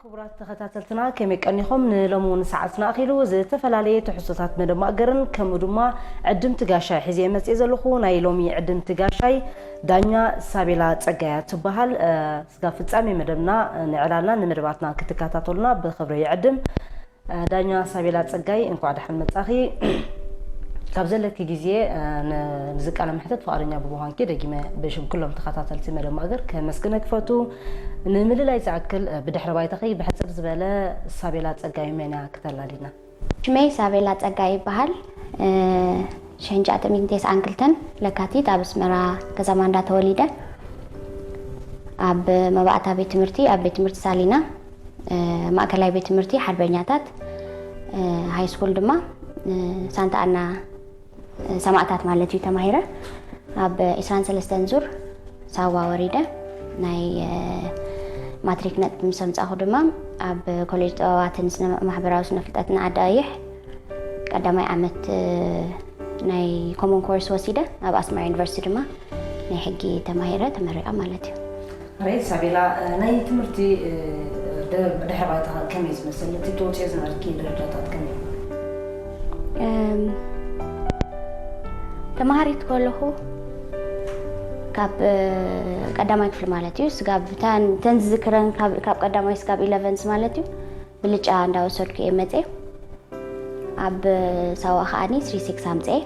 ክቡራት ተኸታተልትና፣ ከመይ ቀኒኹም? ንሎሚ እውን ሰዓትና ኣኺሉ፣ ዝተፈላለየ ትሕዝቶታት መደብ ማእገርን ከምኡ ድማ ዕድምቲ ጋሻይ ሒዘ መፅእ ዘለኹ። ናይ ሎሚ ዕድምቲ ጋሻይ ዳኛ ሳቤላ ጸጋያ ትበሃል። ስጋ ፍጻሜ መደብና ንዕላልና ንመደባትና ክትከታተሉና ብኽብሪ ይዕድም። ዳኛ ሳቤላ ጸጋይ፣ እንኳዕ ደሓን መጻኺ። ካብ ዘለኪ ግዜ ንዚ ቃለ መሕተት ፍቓደኛ ብምዃንኪ ደጊመ ብሽም ኩሎም ተኸታተልቲ መደብ ማእገር ከመስግነኪ ፈቱ። ንምልላይ ዝኣክል፣ ብድሕሪ ባይታኺ ብሕጽር ዝበለ ሳቤላ ጸጋይ መን እያ ክተላልይና? ሽመይ ሳቤላ ጸጋይ ይበሃል። ሽሕን ትሽዓተ ሚእትን ተስዓን ክልተን ለካቲት ኣብ ኣስመራ ከተማ እንዳ ተወሊደ። ኣብ መባእታ ቤት ትምህርቲ ኣብ ቤት ትምህርቲ ሳሊና፣ ማእከላይ ቤት ትምህርቲ ሓርበኛታት፣ ሃይ ስኩል ድማ ሳንታ ኣና ሰማእታት ማለት እዩ ተማሂረ። ኣብ ዕስራን ሰለስተን ዙር ሳዋ ወሪደ። ናይ ማትሪክ ነጥቢ ምስ ኣምጻእኹ ድማ ኣብ ኮሌጅ ጥበባትን ስነ ማሕበራዊ ስነ ፍልጠትን ዓዲ ኣየሕ ቀዳማይ ዓመት ናይ ኮመን ኮርስ ወሲደ። ኣብ ኣስመራ ዩኒቨርሲቲ ድማ ናይ ሕጊ ተማሂረ ተመሪቐ ማለት እዩ። ሬት ሳቤላ፣ ናይ ትምህርቲ ድሕሪ ባይታ ከመይ ዝመስል? እቲ ትወፅዮ ዝነበርኪ ደረጃታት ከመይ? ተማሃሪት ከለኹ ካብ ቀዳማይ ክፍሊ ማለት እዩ፣ ስጋብ ተን ዝዝክረን ካብ ቀዳማይ ስጋብ ኢለቨንስ ማለት እዩ፣ ብልጫ እንዳወሰድኩ እየ መፅየ። ኣብ ሳዋ ከዓኒ ስሪ ሲክስ ኣምፅኤ።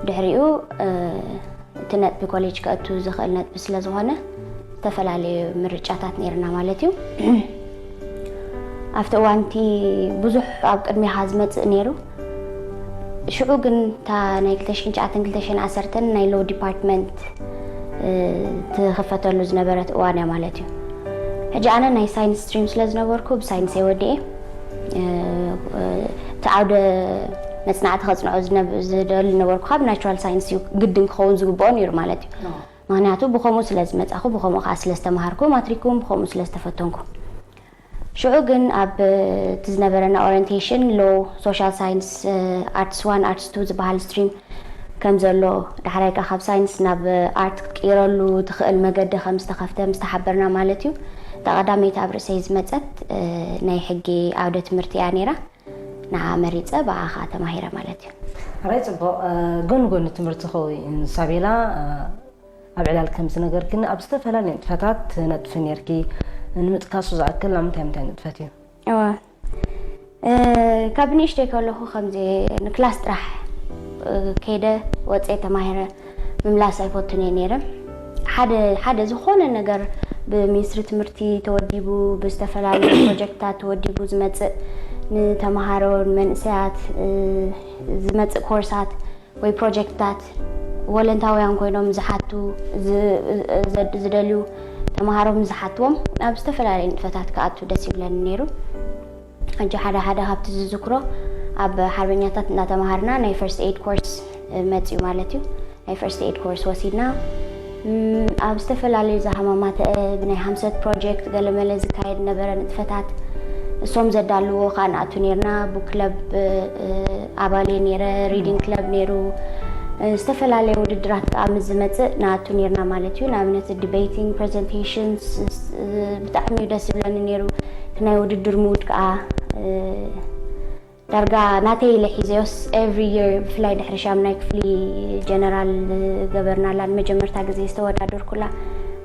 ድሕሪኡ እቲ ነጥቢ ኮሌጅ ከእቱ ዝኽእል ነጥቢ ስለ ዝኾነ ዝተፈላለዩ ምርጫታት ነይርና ማለት እዩ። ኣብቲ እዋንቲ ብዙሕ ኣብ ቅድሚኻ ዝመፅእ ነይሩ። ሽዑ ግን እታ ናይ ክልተ ሽሕን ትሽዓተን ክልተ ሽሕን ዓሰርተን ናይ ሎው ዲፓርትመንት ትኽፈተሉ ዝነበረት እዋን እያ ማለት እዩ። ሕጂ ኣነ ናይ ሳይንስ ስትሪም ስለ ዝነበርኩ ብሳይንስ እየ ወዲኤ። እቲ ዓውደ መፅናዕቲ ከፅንዖ ዝደሊ ነበርኩ ካብ ናቹራል ሳይንስ እዩ ግድን ክኸውን ዝግብኦ ነይሩ ማለት እዩ። ምክንያቱ ብከምኡ ስለ ዝመፃኹ፣ ብከምኡ ከዓ ስለ ዝተምሃርኩ፣ ማትሪክ እውን ብከምኡ ስለ ዝተፈተንኩ። ሽዑ ግን ኣብ እቲ ዝነበረና ኦሪንቴሽን ሎ ሶሻል ሳይንስ፣ ኣርትስ ዋን ኣርትስ ቱ ዝበሃል ስትሪም ከም ዘሎ፣ ዳሕራይ ከዓ ካብ ሳይንስ ናብ ኣርት ክትቅይረሉ ትኽእል መገዲ ከም ዝተኸፍተ ምስ ተሓበርና ማለት እዩ። እታ ቀዳመይቲ ኣብ ርእሰይ ዝመፀት ናይ ሕጊ ዓውደ ትምህርቲ እያ ነይራ። ንዓ መሪፀ ብኣ ከዓ ተማሂረ ማለት እዩ። ኣራይ ፅቡቕ። ጎኒ ጎኒ ትምህርቲ ኸው ሳቤላ፣ ኣብ ዕላል ከም ዝነገርክኒ ኣብ ዝተፈላለዩ ንጥፈታት ትነጥፊ ነርኪ። ንምጥቃሱ ዝኣክል ናብ ምንታይ ምንታይ ንጥፈት እዩ? እዋ፣ ካብ ንእሽተይ ከለኹ ከምዚ ንክላስ ጥራሕ ከይደ ወፀ ተማሂረ ምምላስ ኣይፈቱን እየ ነይረ። ሓደ ሓደ ዝኾነ ነገር ብሚኒስትሪ ትምህርቲ ተወዲቡ፣ ብዝተፈላለዩ ፕሮጀክትታት ተወዲቡ ዝመፅእ፣ ንተምሃሮ ንመንእሰያት ዝመፅእ ኮርሳት ወይ ፕሮጀክትታት፣ ወለንታውያን ኮይኖም ዝሓቱ፣ ዝደልዩ ተምሃሮ ዝሓትዎም ኣብ ዝተፈላለዩ ንጥፈታት ክኣቱ ደስ ይብለኒ ነይሩ። ሕጂ ሓደ ሓደ ካብቲ ዝዝክሮ፣ ኣብ ሓርበኛታት እናተምሃርና ናይ ፈርስት ኤድ ኮርስ መፅዩ ማለት እዩ። ናይ ፈርስት ኤድ ኮርስ ወሲድና፣ ኣብ ዝተፈላለዩ ዝሃማማተ ብናይ ሃምሰት ፕሮጀክት ገለመለ ዝካየድ ነበረ ንጥፈታት እሶም ዘዳልዎ ከዓ ንኣቱ ነርና። ቡክ ክለብ ኣባል እየ ነይረ፣ ሪዲንግ ክለብ ነይሩ። ዝተፈላለየ ውድድራት ከዓ ምስ ዝመፅእ ንኣቱ ነርና ማለት እዩ። ንኣብነት ዲቤቲንግ፣ ፕሬዘንቴሽንስ፣ ብጣዕሚ እዩ ደስ ዝብለኒ ነይሩ። እቲ ናይ ውድድር ሙድ ከዓ ዳርጋ ናተይ ኢለ ሒዘዮስ ኤቭሪ የር፣ ብፍላይ ድሕሪ ሻምናይ ክፍሊ ጀነራል ገበርናላ ንመጀመርታ ግዜ ዝተወዳደርኩላ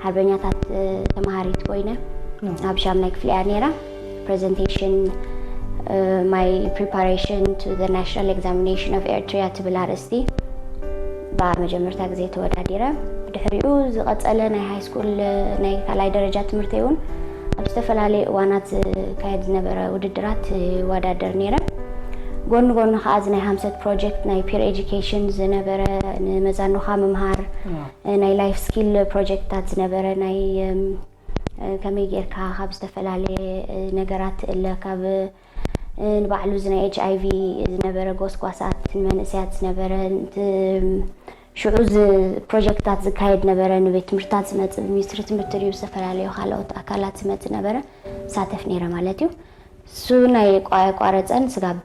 ሓርበኛታት ተመሃሪት ኮይነ ኣብ ሻምናይ ክፍሊ እያ ነይራ። ፕሬዘንቴሽን ማይ ፕሪፓሬሽን ቱ ናሽናል ኤግዛሚኔሽን ኦፍ ኤርትሪያ ትብል ኣርእስቲ ብኣ መጀመርታ ግዜ ተወዳዲረ። ብድሕሪኡ ዝቐጸለ ናይ ሃይ ስኩል ናይ ካልኣይ ደረጃ ትምህርተይ እውን ኣብ ዝተፈላለዩ እዋናት ዝካየድ ዝነበረ ውድድራት ይወዳደር ነይረ። ጎኒ ጎኒ ከዓ እዚ ናይ ሃምሰት ፕሮጀክት ናይ ፒር ኤጁኬሽን ዝነበረ፣ ንመዛኑኻ ምምሃር፣ ናይ ላይፍ ስኪል ፕሮጀክትታት ዝነበረ፣ ናይ ከመይ ጌርካ ካብ ዝተፈላለየ ነገራት ትእለ፣ ካብ ንባዕሉ እዚ ናይ ኤች ኣይ ቪ ዝነበረ ጎስጓሳት፣ ንመንእሰያት ዝነበረ ሽዑ እዚ ፕሮጀክትታት ዝካየድ ነበረ፣ ንቤት ትምህርትታት ዝመፅእ፣ ብሚኒስትሪ ትምህርቲ ድዩ ብዝተፈላለዩ ካልኦት ኣካላት ዝመፅእ ነበረ፣ ሳተፍ ነይረ ማለት እዩ። እሱ ናይ ቋ- ቋረፀን ስጋብ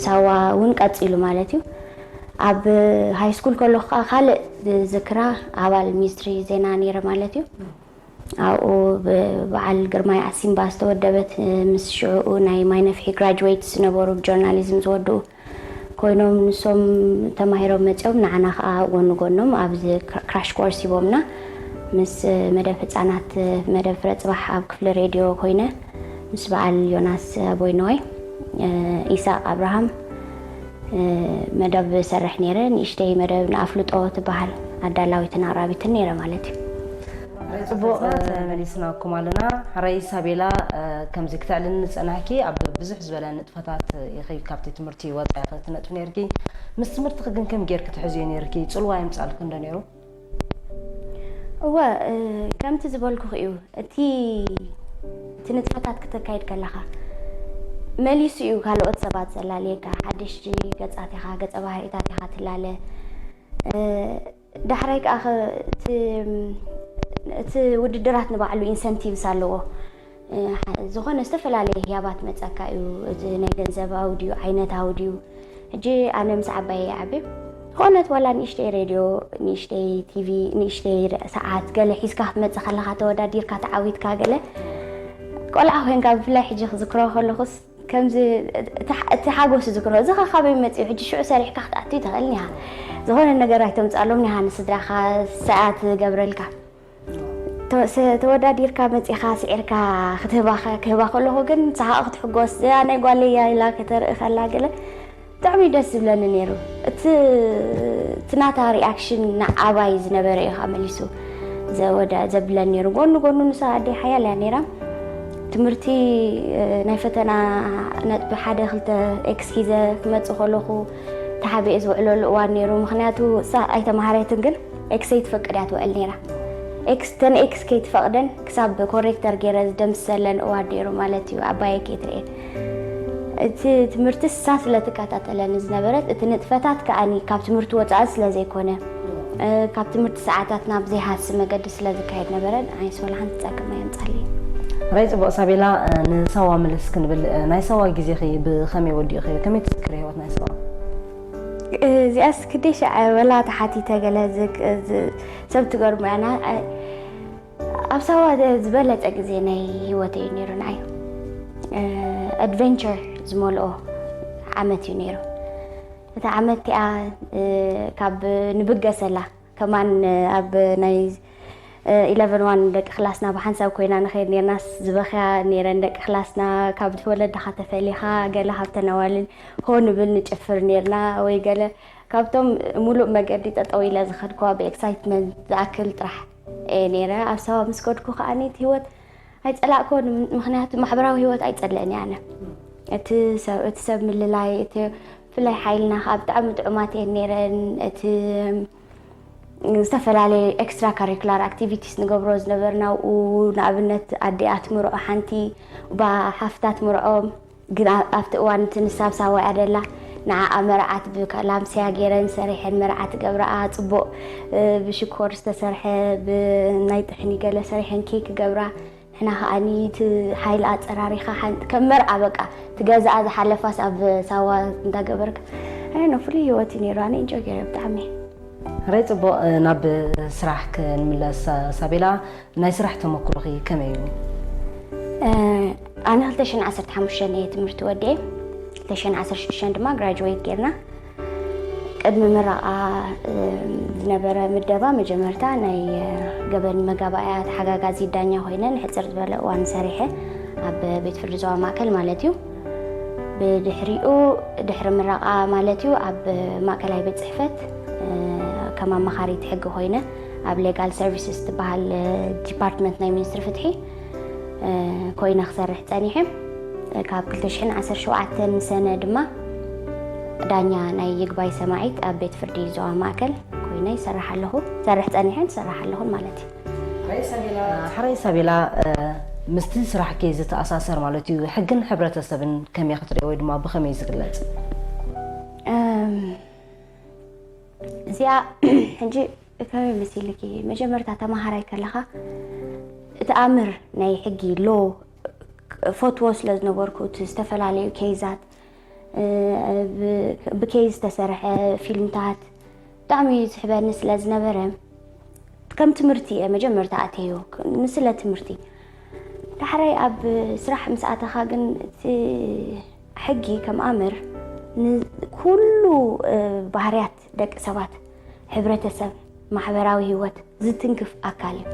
ሳዋ እውን ቀፂሉ ማለት እዩ። ኣብ ሃይ ስኩል ከለኹ ከዓ ካልእ ዝዝክራ ኣባል ሚኒስትሪ ዜና ነይረ ማለት እዩ። ኣብኡ ብበዓል ግርማይ ዓሲምባ ዝተወደበት፣ ምስ ሽዕኡ ናይ ማይነፍሒ ግራጅዌት ዝነበሩ ብጆርናሊዝም ዝወድኡ ኮይኖም፣ ንሶም ተማሂሮም መጺኦም፣ ንዓና ከኣ ጎኒ ጎኖም ኣብዚ ክራሽ ኮርስ ሂቦምና። ምስ መደብ ህጻናት፣ መደብ ፍረ ጽባሕ ኣብ ክፍሊ ሬድዮ ኮይነ ምስ በዓል ዮናስ ቦይነዋይ፣ ኢሳቕ ኣብርሃም፣ መደብ ሰርሕ ነይረ። ንእሽተይ መደብ ንኣፍልጦ ትበሃል ኣዳላዊትን ኣቕራቢትን ነይረ ማለት እዩ። ጽቡቕ፣ ተመሊስናኩም ኣለና። ሕራይ ሳቤላ፣ ከምዚ ክተዕልኒ ዝጸናሕኪ ኣብ ብዙሕ ዝበለ ንጥፈታት ኢኺ ካብቲ ትምህርቲ ወጻኢ ክትነጥፊ ነይርኪ። ምስ ትምህርትኺ ግን ከም ጌርኪ ትሕዝዮ ነይርኪ? ጽልዋ የምጻልኪ እንዶ ነይሩ? እወ፣ ከምቲ ዝበልኩኺ እዩ። እቲ እቲ ንጥፈታት ክተካይድ ከለኻ መሊሱ እዩ ካልኦት ሰባት ዘላልየካ። ሓደሽቲ ገጻት ኢኻ፣ ገጸ ባህሪታት ኢኻ ትላለ። ዳሕራይ ከኣ እቲ ውድድራት ንባዕሉ ኢንሰንቲቭስ ኣለዎ። ዝኾነ ዝተፈላለየ ህያባት መጸካ እዩ። እቲ ናይ ገንዘባዊ ድዩ ዓይነታዊ ድዩ? ሕጂ ኣነ ምስ ዓባየ ይዓቢ ዝኾነት ዋላ ንእሽተይ ሬድዮ፣ ንእሽተይ ቲቪ፣ ንእሽተይ ሰዓት ገለ ሒዝካ ክትመጽእ ከለኻ ተወዳዲርካ ተዓዊትካ ገለ ቆልዓ ኮይንካ ብፍላይ ሕጂ ክዝክሮ ከለኹስ ከምዚ እቲ ሓጎስ ዝዝክሮ እዚ ኸ ካበይ መጺኡ ሕጂ ሽዑ ሰሪሕካ ክትኣቱ ይትኽእል ኒኻ ዝኾነ ነገር ኣይተምጻሎም ኒኻ ንስድራኻ ሰኣ ትገብረልካ ተወዳዲርካ መጺኻ ስዒርካ ክትህባ ክህባ ከለኹ ግን ሰሓቕ ክትሕጎስ እዚኣ ናይ ጓለይ እያ ኢላ ከተርኢ ከላ ገለ ብጣዕሚ ደስ ዝብለኒ ነይሩ። እቲ እቲ ናታ ሪኣክሽን ንዓባይ ዝነበረ እዩ ከዓ መሊሱ ዘወዳ ዘብለን ነይሩ። ጎኑ ጎኑ ንሳ ኣደይ ሓያል እያ ነይራ። ትምህርቲ ናይ ፈተና ነጥቢ ሓደ ክልተ ኤክስ ሒዘ ክመፅእ ከለኹ ተሓቢኤ ዝውዕለሉ እዋን ነይሩ። ምክንያቱ እሳ ኣይተምሃረትን ግን ኤክሰይ ትፈቅድ እያ ትውዕል ነይራ። ኤክስ ተን ኤክስ ከይትፈቕደን ክሳብ ኮሬክተር ገይረ ዝደምስሰለን እዋን ነይሩ ማለት እዩ። ኣባየ ከይትርእየን እቲ ትምህርቲ እሳ ስለ ትከታተለኒ ዝነበረት እቲ ንጥፈታት ከኣኒ ካብ ትምህርቲ ወፃኢ ስለ ዘይኮነ ካብ ትምህርቲ ሰዓታት ናብ ዘይሃሲ መገዲ ስለ ዝካየድ ነበረ ንዓይስ ወላ ሓንቲ ፀገም ኣየምፃለይ። ራይ ፅቡቕ ሳቤላ፣ ንሳዋ ምልስ ክንብል፣ ናይ ሳዋ ግዜኺ ብኸመይ ወዲእኺ? ከመይ ትዝክሪ ህይወት ናይ ሳዋ? እዚኣስ ክደይ ሻዕ ወላ ተሓቲተ ገለ ሰብ ትገርሙ ያና ኣብ ሳዋ ዝበለፀ ግዜ ናይ ህይወተይ እዩ ነይሩ ንዓይ ኣድቨንቸር ዝመልኦ ዓመት እዩ ነይሩ። እታ ዓመት እቲኣ ካብ ንብገሰላ ከማን ኣብ ናይ ኢለቨን ዋን ደቂ ክላስና ብሓንሳብ ኮይና ንኸይድ ነርናስ ዝበኽያ ነይረን ደቂ ክላስና ካብ ወለድኻ ተፈሊኻ ገለ ካብተን ኣዋልድ ሆ ንብል ንጭፍር ነርና ወይ ገለ ካብቶም ሙሉእ መገዲ ጠጠው ኢለ ዝኸድኩዋ ብኤክሳይትመንት ዝኣክል ጥራሕ እየ ነይረ። ኣብ ሳዋ ምስ ከድኩ ከዓኒ እቲ ህይወት ኣይፀላእኮን፣ ምክንያቱ ማሕበራዊ ህይወት ኣይፀልእን እየ ኣነ። እቲ ሰብ እቲ ሰብ ምልላይ እቲ ብፍላይ ሓይልና ከዓ ብጣዕሚ ጥዑማት እየን ነይረን። እቲ ዝተፈላለየ ኤክስትራ ካሪኩላር ኣክቲቪቲስ ንገብሮ ዝነበርና ኣብኡ ንኣብነት ኣዲኣ ትምርዖ ሓንቲ ባ ሓፍታ ትምርዖ ግን ኣብቲ እዋን እቲ ንሳ ኣብ ሳዋ እያ ደላ ንዓኣ መርዓት ብላምስያ ገይረን ሰሪሐን መርዓ ትገብረኣ ፅቡቕ ብሽኮር ዝተሰርሐ ብናይ ጥሕኒ ገለ ሰሪሐን ኬክ ገብራ ንሕና ከዓኒ እቲ ሓይሊ ኣፀራሪኻ ከም መርዓ በቃ እቲ ገዛኣ ዝሓለፋስ ኣብ ሳዋ እንዳገበርካ ኣይ ኖ ፍሉይ ህይወት እዩ ነይሩ ኣነ ኢንጆይ ገይረ ብጣዕሚ ራይ ፅቡቕ ናብ ስራሕ ክንምለስ ሳቤላ ናይ ስራሕ ተመክሮኺ ከመይ እዩ? ኣነ ክልተ ሽሕን ዓሰርተ ሓሙሽተን እየ ትምህርቲ ወዲኤ ክልተ ሽሕን ዓሰርተ ሽዱሽተን ድማ ግራጅዌት ጌርና ቅድሚ ምረቓ ዝነበረ ምደባ መጀመርታ ናይ ገበን መጋባእያ ተሓጋጋዚ ዳኛ ኮይነ ንሕፅር ዝበለ እዋን ሰሪሐ ኣብ ቤት ፍርዲ ዞባ ማእከል ማለት እዩ ብድሕሪኡ ድሕሪ ምረቓ ማለት እዩ ኣብ ማእከላይ ቤት ፅሕፈት ከም ኣማኻሪት ሕጊ ኮይነ ኣብ ሌጋል ሰርቪስስ ትበሃል ዲፓርትመንት ናይ ሚኒስትሪ ፍትሒ ኮይነ ክሰርሕ ፀኒሐ ካብ ክልተ ሽሕን ዓሰርተ ሸውዓተን ሰነ ድማ ዳኛ ናይ ይግባይ ሰማዒት ኣብ ቤት ፍርዲ ዞባ ማእከል ኮይነ ይሰርሕ ኣለኹ ሰርሕ ፀኒሐን ትሰርሕ ኣለኹን ማለት እዩ ሕራይ ሳቤላ ምስቲ ስራሕኪ ዝተኣሳሰር ማለት እዩ ሕግን ሕብረተሰብን ከመይ ክትሪኦ ወይ ድማ ብኸመይ ዝግለፅ እዚኣ ሕጂ ከመይ መሲልኪ መጀመርታ ተማሃራይ ከለኻ እቲ ኣምር ናይ ሕጊ ሎ ፈትዎ ስለ ዝነበርኩ እቲ ዝተፈላለዩ ኬዛት ብኬዝ ዝተሰርሐ ፊልምታት ብጣዕሚ እዩ ዝስሕበኒ ስለ ዝነበረ ከም ትምህርቲ እየ መጀመርታ ኣተዮ፣ ክ-፣ ንስለ ትምህርቲ። ዳሕራይ ኣብ ስራሕ ምስ ኣተኻ ግን እቲ ሕጊ ከም ኣምር ንኩሉ፣ እ፣ ባህርያት ደቂ ሰባት፣ ሕብረተሰብ፣ ማሕበራዊ ህይወት ዝትንክፍ ኣካል እዩ።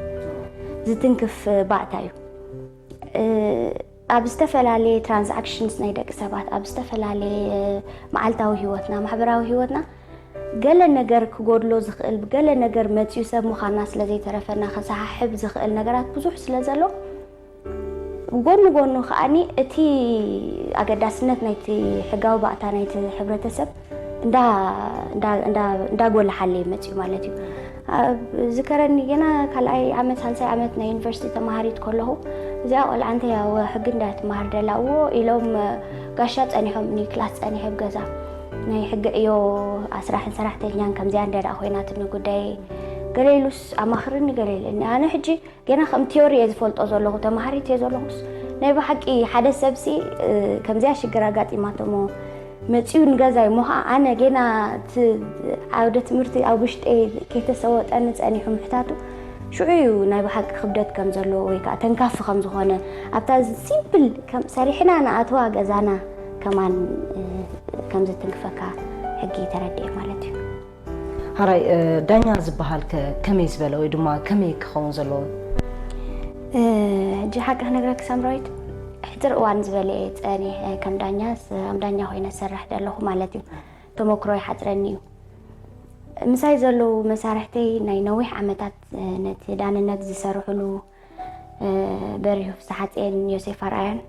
ዝትንክፍ፣ እ፣ ባእታ እዩ። እ፣ ኣብ ዝተፈላለየ ትራንዛክሽንስ ናይ ደቂ ሰባት፣ ኣብ ዝተፈላለየ መዓልታዊ ህይወትና፣ ማሕበራዊ ህይወትና ገለ ነገር ክጎድሎ ዝኽእል፣ ገለ ነገር መጺኡ ሰብ ምዃንና ስለ ዘይተረፈና፣ ከሰሓሕብ ዝኽእል ነገራት ብዙሕ ስለ ዘሎ፣ ጎኒ ጎኑ ከኣኒ እቲ ኣገዳስነት ናይቲ ሕጋዊ ባእታ ናይቲ ሕብረተሰብ እንዳ-፣ እንዳ-፣ እንዳ-፣ እንዳጎልሓለ እዩ መጺኡ ማለት እዩ። ኣብ ዝከረኒ ገና ካልኣይ ዓመት፣ ሳልሳይ ዓመት ናይ ዩኒቨርሲቲ ተማሃሪት ከለኹ፣ እዚኣ ቆልዓ እንተያ ሕጊ እንዳ ትመሃር ደላ፣ እዎ ኢሎም ጋሻ ጸኒሖም፣ ኒ ክላስ ጸኒሐ ኣብ ገዛ ናይ ሕጊ ዕዮ፣ ኣስራሕን ሰራሕተኛን ከምዚኣ እንደ ደኣ ኮይናትኒ ጉዳይ፣ ገለ ኢሉስ ኣማኽርኒ፣ ገለ ኢልኒ። ኣነ ሕጂ ገና ከም ቲዮሪ እየ ዝፈልጦ ዘለኹ፣ ተማሃሪት እየ ዘለኹስ፣ ናይ ብሓቂ ሓደ ሰብሲ፣ እ፣ ከምዚኣ ሽግር ኣጋጢማቶሞ መጺኡ ንገዛይ እሞ ኸዓ ኣነ ገና እቲ ዓውደ ትምህርቲ ኣብ ውሽጠይ ከይተሰወጠኒ ጸኒሑ ምሕታቱ፣ ሽዑ እዩ ናይ ብሓቂ ክብደት ከም ዘለዎ ወይ ከዓ ተንካፊ ከም ዝኾነ፣ ኣብታ ሲምፕል ከም ሰሪሕና ንኣትዋ ገዛና ከማን፣ እ፣ ከም ዝትንክፈካ ሕጊ ተረድኤ ማለት እዩ። ሓራይ፣ እ፣ ዳኛ ዝበሃል ከ ከመይ ዝበለ ወይ ድማ ከመይ ክኸውን ዘለዎ? እ፣ ሕጂ ሓቂ ክነግረኪ ሳምራዊት፣ ሕጽር እዋን ዝበለ እየ ጸኒሐ ከም ዳኛ፣ ስ-፣ ከም ዳኛ ኮይነ ዝሰርሕ ዘለኹ ማለት እዩ። ተመክሮ ይሓጽረኒ እዩ። ምሳይ ዘለዉ መሳርሕተይ ናይ ነዊሕ ዓመታት፣ እ፣ ነቲ ዳንነት ዝሰርሕሉ፣ እ፣ በሪሁ ፍስሓጽየን ዮሴፍ ኣርኣያን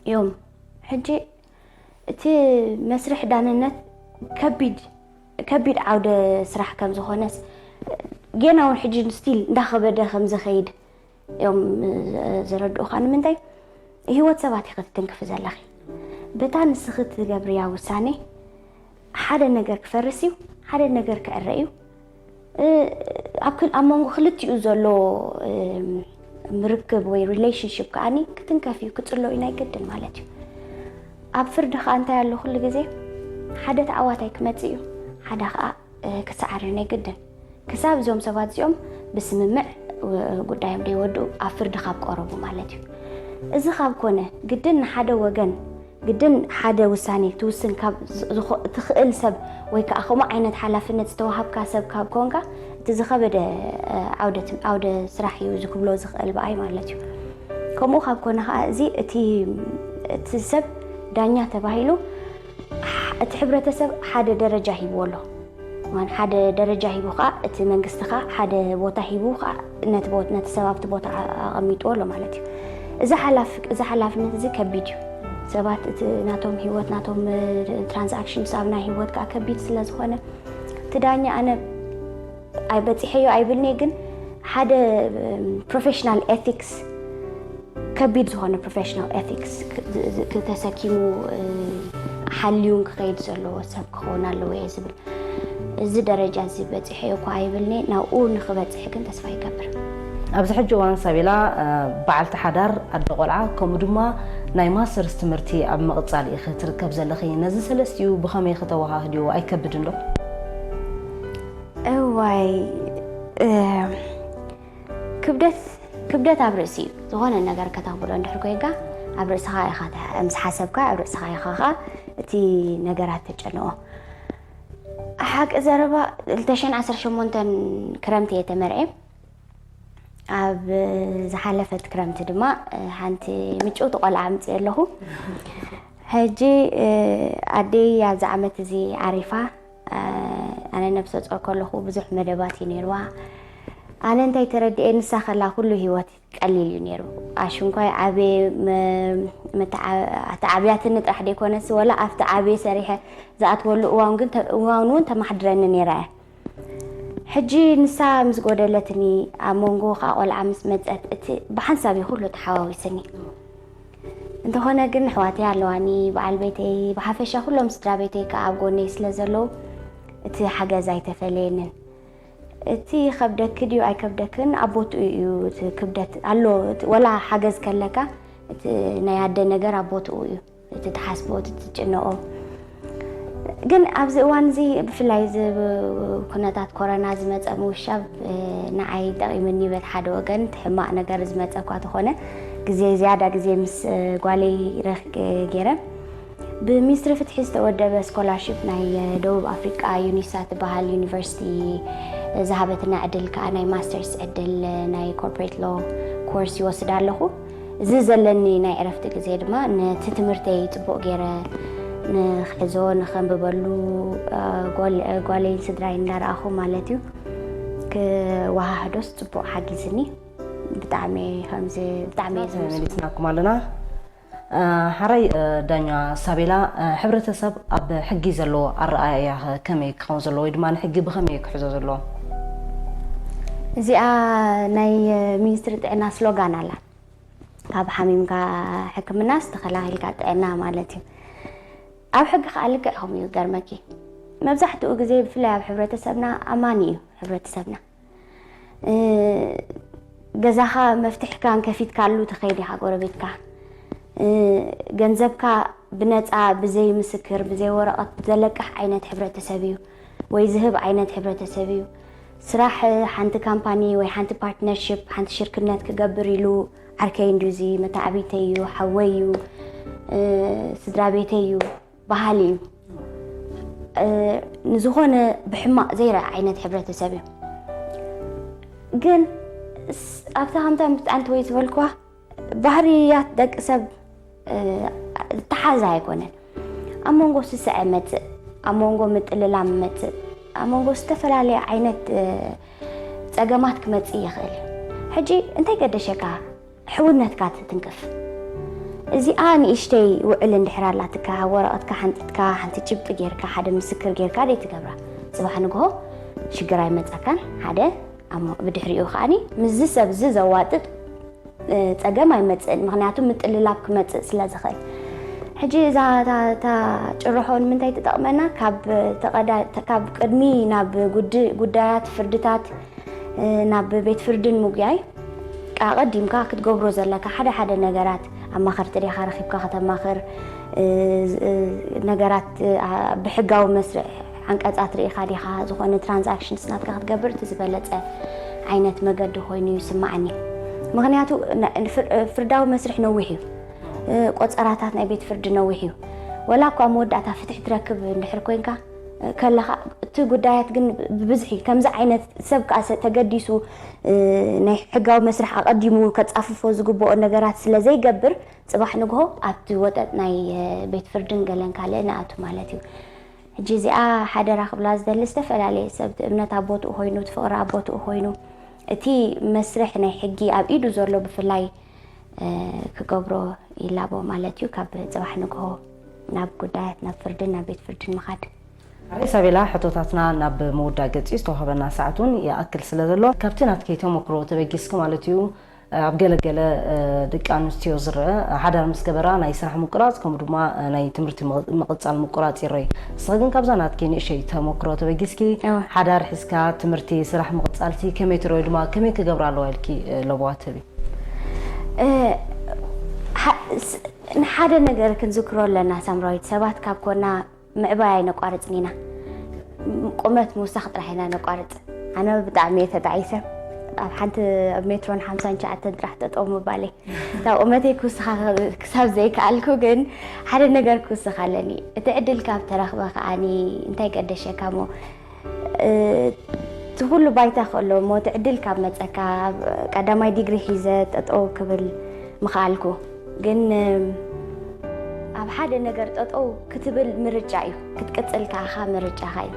እዮም። ሕጂ እቲ መስርሕ ዳንነት ከቢድ፣ ከቢድ ዓውደ ስራሕ ከም ዝኾነስ፣ ጌና እውን ሕጂ ስቲል እንዳኸበደ ከም ዝኸይድ እዮም ዘረድኡኻ። ንምንታይ? ህይወት ሰባት ኢኺ ክትትንክፊ ዘለኺ። በታ ንስኺ ትገብርያ ውሳኔ ሓደ ነገር ክፈርስ እዩ፣ ሓደ ነገር ክዕረ እዩ። እ፣ ኣብ ክል-፣ ኣብ መንጎ ክልቲኡ ዘሎ፣ እ፣ ምርክብ ወይ ሪሌሽንሽፕ ከኣኒ ክትንከፍ እዩ፣ ክጽሎ እዩ ናይ ግድን ማለት እዩ። ኣብ ፍርዲ ከኣ እንታይ ኣሎ? ኩሉ ግዜ ሓደ ተዓዋታይ ክመጽእ እዩ፣ ሓደ ከኣ፣ እ፣ ክሰዓር እዩ ናይ ግድን። ክሳብ እዞም ሰባት እዚኦም ብስምምዕ፣ እ፣ ጉዳዮም ደይወድኡ ኣብ ፍርዲ ካብ ቀረቡ ማለት እዩ። እዚ ካብ ኮነ ግድን ንሓደ ወገን ግድን ሓደ ውሳኔ ክትውስን ካብ ዝ-፣ ዝኾ-፣ እትኽእል ሰብ ወይ ከኣ ከምኡ ዓይነት ሓላፍነት ዝተዋሃብካ ሰብ ካብ ኮንካ፣ እቲ ዝኸበደ፣ እ፣ ዓውደ ትም-፣ ዓውደ ስራሕ እዩ እዚ ክብሎ ዝኽእል ብኣይ ማለት እዩ። ከምኡ ካብ ኮነ ከኣ እዚ እቲ፣ እቲ ሰብ ዳኛ ተባሂሉ ሕ-፣ እቲ ሕብረተሰብ ሓደ ደረጃ ሂብዎ ኣሎ። እዋን ሓደ ደረጃ ሂቡ ኸዓ፣ እቲ መንግስቲ ኸዓ ሓደ ቦታ ሂቡ ኸዓ፣ ነቲ ቦት-፣ ነቲ ሰብ ኣብቲ ቦታ ኣ-፣ ኣቐሚጥዎ ኣሎ ማለት እዩ። እዚ ሓላፍ-፣ እዚ ሓላፍነት እዚ ከቢድ እዩ። ሰባት እቲ ናቶም ህይወት፣ ናቶም፣ እ፣ ትራንዛክሽንስ ኣብ ናይ ህይወት ከኣ ከቢድ ስለ ዝኾነ፣ እቲ ዳኛ ኣነ ኣይ-፣ በጺሐዮ ኣይብልኒ፣ ግን ሓደ፣ እም፣ ፕሮፌሽናል ኤቲክስ ከቢድ ዝኾነ ፕሮፌሽናል ኤቲክስ ክ-፣ ዝ-፣ ዝ-፣ ክተሰኪሙ፣ እ፣ ሓልዩን ክኸይድ ዘለዎ ሰብ ክኸውን ኣለዎ እየ ዝብል። እዚ ደረጃ እዚ በጺሐ እኳ ኣይብልኒ፣ ናብኡ ንኽበጽሕ ግን ተስፋ ይገብር። ኣብዚ ሕጂ እዋን ሳቤላ፣ እ፣ በዓልቲ ሓዳር፣ ኣደ ቆልዓ፣ ከምኡ ድማ ናይ ማስተርስ ትምህርቲ ኣብ ምቕጻል ኢኺ ትርከብ ዘለኺ። ነዚ ሰለስቲኡ ብኸመይ ከተወሃህድዮ ኣይከብድን ዶ? እዋይ፣ እ፣ ክብደት፣ ክብደት ኣብ ርእሲ እዩ። ዝኾነ ነገር ከተኽብዶ እንድሕር ኮይንካ፣ ኣብ ርእስኻ ኢኻ ተ-፣ ምስ ሓሰብካ፣ ኣብ ርእስኻ ኢኻ ኸኣ እቲ ነገራት ተጨንኦ። ሓቂ ዘረባ፣ ክልተ ሽሕን ዓሰርተ ሸሞንተን ክረምቲ እየ ተመርዕየ። ኣብ ዝሓለፈት ክረምቲ ድማ፣ ሓንቲ ምጭውቲ ቆልዓ ኣምፅእ ኣለኹ። ሕጂ፣ ኣደይ ኣብዚ ዓመት እዚ ዓሪፋ። ኣነ ነብሰ ጾር ከለኹ ብዙሕ መደባት እዩ ነይርዋ። ኣነ እንታይ ተረድኤ፣ ንሳ ከላ ኩሉ ህይወት ቀሊል እዩ ነይሩ። ኣሽንኳይ ዓብየ፣ መ-፣ መተዓ-፣ ኣተዓብያትኒ ጥራሕ ደይኮነስ፣ ወላ ኣብቲ ዓብየ ሰሪሐ ዝኣትወሉ እዋን ግን ተ-፣ እዋን እውን ተማሕድረኒ ነይራ እያ። ሕጂ ንሳ ምስ ጎደለትኒ፣ ኣብ መንጎ ከኣ ቆልዓ ምስ መጸት፣ እቲ ብሓንሳብ እዩ ኩሉ ተሓዋዊስኒ። እንተኾነ ግን ኣሕዋተይ ኣለዋኒ፣ በዓል ቤተይ፣ ብሓፈሻ ኩሎም ስድራ ቤተይ ከኣ ኣብ ጎነይ ስለ ዘለዉ፣ እቲ ሓገዝ ኣይተፈለየንን። እቲ ይኸብደኪ ድዩ ኣይከብደክን፣ ኣብ ቦትኡ እዩ። እቲ ክብደት ኣሎ፣ እቲ ወላ ሓገዝ ከለካ፣ እቲ ናይ ኣደ ነገር ኣብ ቦትኡ እዩ። እቲ ትሓስቦ፣ እቲ ትጭነቆ። ግን ኣብዚ እዋን እዚ ብፍላይ እዚ ብ-፣ ኩነታት ኮረና ዝመፀ ምውሻብ፣ እ፣ ንዓይ ጠቒሙኒ በቲ ሓደ ወገን፣ እቲ ሕማቕ ነገር ዝመፀ እኳ ተኾነ፣ ግዜ፣ ዝያዳ ግዜ ምስ፣ እ፣ ጓለይ ረኽ-፣ ገይረ። ብሚኒስትሪ ፍትሒ ዝተወደበ ስኮላርሺፕ ናይ፣ እ፣ ደቡብ ኣፍሪቃ ዩኒሳ ትበሃል ዩኒቨርሲቲ ዝሃበትና ዕድል ከዓ ናይ ማስተርስ ዕድል፣ እ፣ ናይ ኮርፖሬት ሎ ኮርስ ይወስድ ኣለኹ። እዚ ዘለኒ ናይ ዕረፍቲ ግዜ ድማ ነቲ ትምህርተይ ጽቡቕ ገይረ ንኽሕዞ፣ ንኸንብበሉ፣ እ፣ ጓል-፣ እ፣ ጓለይን ስድራይን እንዳረኣኹ ማለት እዩ፣ ክወሃህዶስ ጽቡቕ ሓጊዝኒ። ብጣዕሚ ከምዚ፣ ብጣዕሚ እየ ዝምስግኖ። ተመሊስናኩም ኣለና። እ፣ ሓራይ፣ እ፣ ዳኛ ሳቤላ፣ እ፣ ሕብረተሰብ ኣብ ሕጊ ዘለዎ ኣረኣእያ ከ ከመይ ክኸውን ዘለዎ ወይ ድማ ንሕጊ ብኸመይ ክሕዞ ዘለዎ? እዚኣ ናይ፣ እ፣ ሚኒስትሪ ጥዕና ስሎጋን ኣላ። ካብ ሓሚምካ ሕክምናስ ተኸላኺልካ ጥዕና ማለት እዩ። ኣብ ሕጊ ከኣ ልክዕ ከምኡ እዩ፣ ገርመኪ። መብዛሕትኡ ግዜ ብፍላይ ኣብ ሕብረተሰብና ኣማኒ እዩ ሕብረተሰብና። እ፣ ገዛኻ መፍትሕካን ከፊትካሉ ትኸይድ ኢኻ ጎረቤትካ። እ፣ ገንዘብካ ብነጻ፣ ብዘይ ምስክር፣ ብዘይ ወረቐት ዘለቅሕ ዓይነት ሕብረተሰብ እዩ፣ ወይ ዝህብ ዓይነት ሕብረተሰብ እዩ። ስራሕ ሓንቲ ካምፓኒ ወይ ሓንቲ ፓርትነርሺፕ፣ ሓንቲ ሽርክነት ክገብር ኢሉ ዓርከይ እንድዩ፣ እዚ መተዓብይተይ እዩ፣ ሓወይ እዩ፣ እ፣ ስድራ ቤተይ እዩ በሃሊ እዩ። እ፣ ንዝኾነ ብሕማቕ ዘይረኣ ዓይነት ሕብረተሰብ እዩ። ግን ስ-፣ ኣብታ ከምታ ምትኣንቲ ወይ ዝበልክዋ ባህርያት ደቂ ሰብ፣ እ፣ ተሓዛ ኣይኮነን። ኣብ መንጎ ስስዐ መጽእ፣ ኣብ መንጎ ምጥልላም መጽእ፣ ኣብ መንጎ ዝተፈላለየ ዓይነት፣ እ፣ ጸገማት ክመጽእ ይኽእል እዩ። ሕጂ እንታይ ገደሸካ ሕውነትካ ትትንክፍ? እዚኣ ንእሽተይ ውዕል እንድሕር ኣላትካ፣ ወረቐትካ ሓንጢጥካ፣ ሓንቲ ጭብጢ ጌርካ፣ ሓደ ምስክር ጌርካ ደይ ትገብራ? ጽባሕ ንግሆ ሽግር ኣይመጸካን። ሓደ፣ ኣሞ ብድሕሪኡ ከኣኒ ምስዚ ሰብ እዚ ዘዋጥጥ፣ እ፣ ጸገም ኣይመጽእን። ምኽንያቱ ምጥልላብ ክመጽእ ስለ ዝኽእል። ሕጂ እዛ፣ እታ፣ እታ ጭርሖ ንምንታይ ትጠቕመና? ካብ ተቐዳ-፣ ካብ ቅድሚ ናብ ጉድ-፣ ጉዳያት፣ ፍርድታት፣ እ፣ ናብ ቤት ፍርድን ምጉያይ፣ ኣቐዲምካ ክትገብሮ ዘለካ ሓደ ሓደ ነገራት፣ ኣማኸርቲ ዲኻ ረኺብካ ከተማኽር፣ እ፣ ዝ-፣ እ፣ ነገራት፣ እ፣ ኣ-፣ ብሕጋዊ መስርሕ ዓንቀጻት ርኢኻ ዲኻ፣ ዝኾነ ትራንዛክሽንስ ናትካ ክትገብር፣ እቲ ዝበለጸ ዓይነት መገዲ ኮይኑ ይስምዓኒ። ምኽንያቱ፣ ነ-፣ ፍር-፣ ፍርዳዊ መስርሕ ነዊሕ እዩ። እ፣ ቆጸራታት ናይ ቤት ፍርዲ ነዊሕ እዩ። ወላ እኳ መወዳእታ ፍትሒ ትረክብ እንድሕር ኮይንካ፣ እ፣ ከለኻ፣ እቲ ጉዳያት ግን ብብዝሒ ከምዚ ዓይነት ሰብ ከኣ ሰ-፣ ተገዲሱ፣ እ፣ ናይ ሕጋዊ መስርሕ ኣቐዲሙ ከጻፍፎ ዝግብኦ ነገራት ስለ ዘይገብር፣ ጽባሕ ንግሆ ኣብቲ ወጠጥ ናይ፣ እ፣ ቤት ፍርድን ገለን ካልእን ኣቱ ማለት እዩ። ሕጂ እዚኣ ሓደራ ክብላ ዝደሊ ዝተፈላለየ ሰብ፣ እቲ እምነት ኣብ ቦትኡ ኮይኑ፣ እቲ ፍቕሪ ኣብ ቦትኡ ኮይኑ፣ እቲ መስርሕ ናይ ሕጊ ኣብ ኢዱ ዘሎ ብፍላይ፣ እ፣ ክገብሮ ይላቦ ማለት እዩ። ካብ ጽባሕ ንግሆ ናብ ጉዳያት፣ ናብ ፍርድን ናብ ቤት ፍርድን ምኻድ። ኣረ ኢሳቤላ፣ ሕቶታትና ናብ ምውዳእ ገጽ እዩ፣ ዝተዋህበና ሰዓት እውን ይኣክል ስለ ዘሎ፣ ካብቲ ናትኪ ተመክሮ ተበጊስኪ ማለት እዩ፣ ኣብ ገለገለ፣ እ፣ ደቂ ኣንስትዮ ዝረአ፣ ሓዳር ምስ ገበራ ናይ ስራሕ ምቁራጽ፣ ከምኡ ድማ፣ እ፣ ናይ ትምህርቲ ምቕ-፣ ምቕጻል ምቁራጽ ይረኣዩ። ንስኺ ግን ካብዛ ናትኪ ንእሸይ ተመክሮ ተበጊስኪ፣ እወ። ሓዳር ሒዝካ ትምህርቲ፣ ስራሕ ምቕጻልሲ ከመይ ትረኣዩ ድማ ከመይ ክገብራ ኣለዋ ኢልኪ፣ እ፣ ለበዋ ትህቢ? እ፣ ሓ-፣ ስ-፣ ንሓደ ነገር ክንዝክሮ ኣለና ሳምራዊት፣ ሰባት ካብ ኮና ምዕባይ ኣይነቋርጽን ኢና። ቁመት ምውሳኽ ጥራሕ ኢና ነቋርጽ። ኣነ ብጣዕሚ እየ ተጣዒሰ። ኣብ ሓንቲ፣ ኣብ ሜትሮን ሓምሳን ትሽዓተን ጥራሕ ጠጠው ምባለይ። እታ ቁመተይ ክውስኻ ክሳብ ዘይከኣልኩ ግን ሓደ ነገር ክውስኽ ኣለኒ። እቲ ዕድል ካብ ተረኽበ ከዓኒ እንታይ ገደሸካ እሞ፣ እ፣ እቲ ኩሉ ባይታ ከሎ እሞ እቲ ዕድል ካብ መጸካ፣ ኣብ ቀዳማይ ዲግሪ ሒዘ ጠጠው ክብል ምኽኣልኩ። ግን፣ እ፣ ኣብ ሓደ ነገር ጠጠው ክትብል ምርጫ እዩ፣ ክትቅጽል ከኣኻ ምርጫኻ እዩ።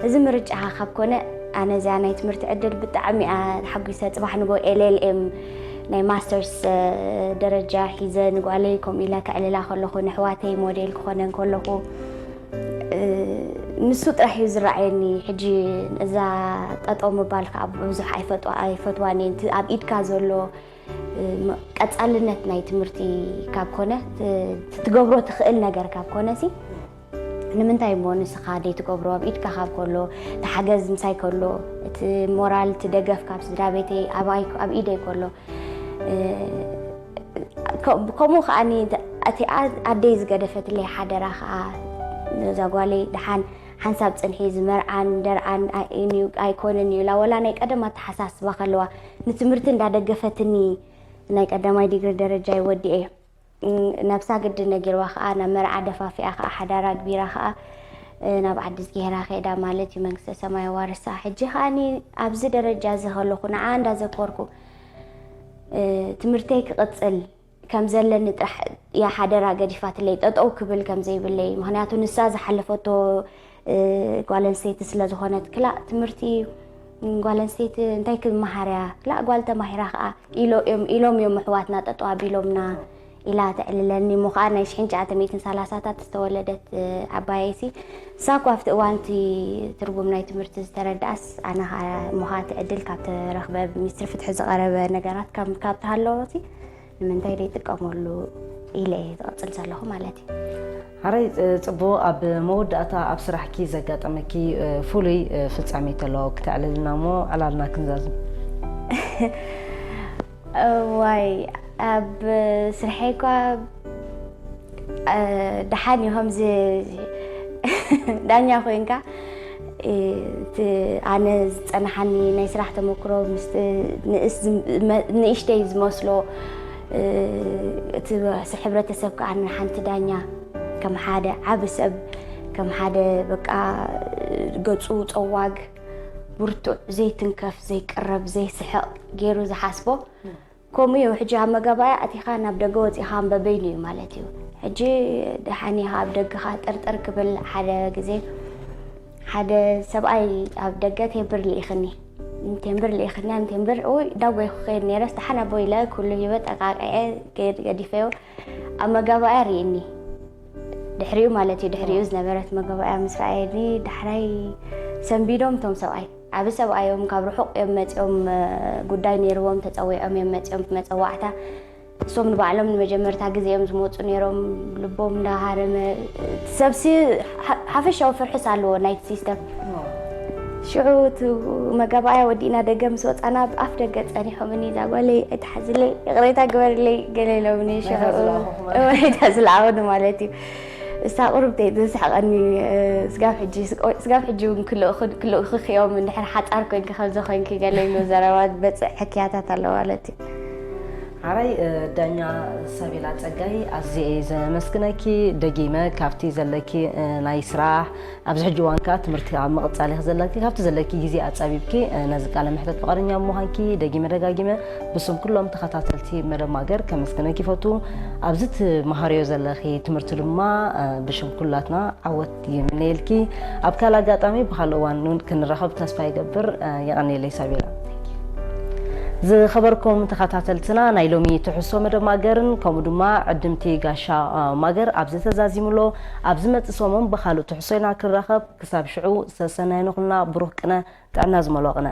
እዚ ምርጫኻ ካብ ኮነ፣ ኣነ እዚኣ ናይ ትምህርቲ ዕድል ብጣዕሚ እያ ተሓጒሰ። ጽባሕ ንጎ ኤል ኤል ኤም ናይ ማስተርስ፣ እ፣ ደረጃ ሒዘ ንጓለይ ከምኡ ኢለ ከዕልላ ከለኹ፣ ንኣሕዋተይ ሞዴል ክኾነን ከለኹ፣ እ፣ ንሱ ጥራሕ እዩ ዝረኣየኒ። ሕጂ እዛ ጠጠው ምባል ከኣ ብዙሕ ኣይፈትዋ-፣ ኣይፈትዋን እየ። እቲ ኣብ ኢድካ ዘሎ፣ እ፣ ም-፣ ቀጻልነት ናይ ትምህርቲ ካብ ኮነ፣ ት-፣ ትገብሮ ትኽእል ነገር ካብ ኮነ ሲ፣ ንምንታይ እሞ ንስኻ ደይትገብሮ? ኣብ ኢድካ ካብ ከሎ፣ እቲ ሓገዝ ምሳይ ከሎ፣ እቲ ሞራል፣ እቲ ደገፍ ካብ ስድራ ቤተይ ኣባይ፣ ኣብ ኢደይ ከሎ፣ እ፣ ከ-፣ ከምኡ ከኣ እቲ ኣ-፣ ኣደይ ዝገደፈትለይ ሓደራ ከኣ እዛ ጓለይ ደሓን ሓንሳብ ጽንሒ፣ ዝመርዓን ደርዓን ኣይኮነን እዩ ኢላ፣ ወላ ናይ ቀደም ኣተሓሳስባ ከለዋ ንትምህርቲ እንዳደገፈትኒ ናይ ቀዳማይ ዲግሪ ደረጃ ይወዲኤ። ነብሳ ግዲ ነጊርዋ ከኣ ናብ መርዓ ደፋፊኣ ከኣ ሓዳራ ኣግቢራ ከኣ ናብ ዓዲ ዝጌራ ከይዳ ማለት እዩ። መንግስተ ሰማይ ኣዋርሳ። ሕጂ ከኣ ኣብዚ ደረጃ እዚ ከለኹ ንዓ እንዳዘከርኩ ትምህርተይ ክቕጽል ከም ዘለኒ ጥራሕ እያ ሓደራ ገዲፋትለይ፣ ጠጠው ክብል ከም ዘይብለይ። ምክንያቱ ንሳ ዝሓለፈቶ ጓል ኣንስተይቲ ስለ ዝኾነት፣ ክላእ ትምህርቲ ጓል ኣንስተይቲ እንታይ ክመሃር እያ፣ ክላእ ጓል ተማሂራ ከኣ ኢሎም እዮም ኣሕዋትና ጠጠው ኣቢሎምና ኢላ ተዕልለኒ። እሞ ከኣ ናይ ሽሕን ትሽዓተ ሚእትን ሰላሳታት ዝተወለደት ዓባየይሲ፣ ንሳ እኳ ኣብቲ እዋንቲ ትርጉም ናይ ትምህርቲ ዝተረድኣስ፣ ኣነ ከኣ እሞ ከኣ እቲ ዕድል ካብ ተረኽበ፣ ሚኒስትሪ ፍትሒ ዝቐረበ ነገራት ካብ ካብ ተሃለወሲ ንምንታይ ዘይጥቀመሉ ኢለ እየ ዝቐጽል ዘለኹ ማለት እዩ። ሓራይ ጽቡቕ። ኣብ መወዳእታ ኣብ ስራሕኪ ዘጋጠመኪ ፍሉይ ፍጻሜ ተሎ ክተዕልልና እሞ ዕላልና ክንዛዝም። እዋይ፣ ኣብ ስርሐይ እኳ ደሓን እዩ። ከምዚ ዳኛ ኮይንካ እቲ ኣነ ዝጸናሓኒ ናይ ስራሕ ተመክሮ ምስ ንእስ ዝመ- ንእሽተይ ዝመስሎ እቲ ሕብረተሰብ ከኣ ንሓንቲ ዳኛ ከም ሓደ ዓቢ ሰብ፣ ከም ሓደ በቃ ገጹ ጸዋግ፣ ብርቱዕ፣ ዘይትንከፍ፣ ዘይቅረብ፣ ዘይስሕቕ ገይሩ ዝሓስቦ። ከምኡ እዩ። ሕጂ ኣብ መጋባእያ ኣቲኻ ናብ ደገ ወጺኻ ኣንበበ ኢሉ እዩ ማለት እዩ። ሕጂ ደሓን ኢኻ ኣብ ደገኻ ጥርጥር ክብል ሓደ ግዜ ሓደ ሰብኣይ ኣብ ደገ ቴምብር ልኢኽኒ፣ ቴምብር ልኢኽኒ፣ ቴምብር፣ ኡይ፣ ዳጎይ ክኸይድ ነይረስ ደሓን ኣቦ ኢለ ኩሉ ሂበ ጠቃቂዐ ገድ- ገዲፈዮ። ኣብ መጋባእያ ርእኒ። ድሕሪኡ ማለት እዩ፣ ድሕሪኡ ዝነበረት መጋባእያ ምስ ረኣየኒ፣ ዳሕራይ ሰንቢዶም እቶም ሰብኣይ። ዓቢ ሰብኣይ እዮም፣ ካብ ርሑቕ እዮም መጺኦም፣ ጉዳይ ነይርዎም፣ ተጸዊዖም እዮም መጺኦም ብመጸዋዕታ። እሶም ንባዕሎም ንመጀመርታ ግዜ እዮም ዝመጹ ነይሮም፣ ልቦም እንዳሃረመ፣ እቲ ሰብሲ ሓ- ሓፈሻዊ ፍርሕስ ኣለዎ ናይቲ ሲስተም። ሽዑ እቲ መጋባእያ ወዲእና ደገ ምስ ወጻና፣ ኣብ ኣፍ ደገ ጸኒሖምኒ፣ "እዛ ጓለይ ኣይትሓዝለይ፣ ይቕሬታ ግበርለይ" ገለ ኢሎምኒ። ሽዑ ዝለኣኹኹም። እወ፣ እታ ዝለኣኹኒ ማለት እዩ። እሳ ቁሩብ ተይ ትስሕቐኒ፣ ስጋብ ሕጂ፣ ስጋብ ሕጂ እውን ክልእኹ- ክልእኹኺ እዮም፣ እንድሕር ሓጻር ኮንኪ ከምዚ ኮንኪ ገለ ኢሉ ዘረባ ዝበጽሕ ሕክያታት ኣሎ ማለት እዩ። ሓራይ ዳኛ ሳቤላ ጸጋይ፣ ኣዝየ እየ ዘመስግነኪ። ደጊመ ካብቲ ዘለኪ ናይ ስራሕ፣ ኣብዚ ሕጂ እዋን ከኣ ትምህርቲ ኣብ ምቕጻል ኢኺ ዘለኪ፣ ካብቲ ዘለኪ ግዜ ኣጻቢብኪ ነዚ ቃለ መሕተት ፍቓደኛ ምዃንኪ ደጊመ ደጋጊመ ብስም ኩሎም ተኸታተልቲ መደብ ማገር ከመስግነኪ ይፈቱ። ኣብዚ ትመሃርዮ ዘለኺ ትምህርቲ ድማ ብሽም ኩላትና ዓወት ይምነየልኪ። ኣብ ካልእ ኣጋጣሚ ብኻልእ እዋን እውን ክንራኸብ ተስፋ ይገብር። የቐንየለይ ሳቤላ። ዝኸበርኩም ተኸታተልትና፣ ናይ ሎሚ ትሕዝቶ መደብ ማገርን ከምኡ ድማ ዕድምቲ ጋሻ ማገር ኣብዚ ተዛዚሙ ኣሎ። ኣብ ዝመጽእ ሰሙን ብኻልእ ትሕዝቶ ኢና ክንራኸብ። ክሳብ ሽዑ ሰሰናይ ንኹልና። ብሩኽ ቅነ፣ ጥዕና ዝመልኦ ቅነ።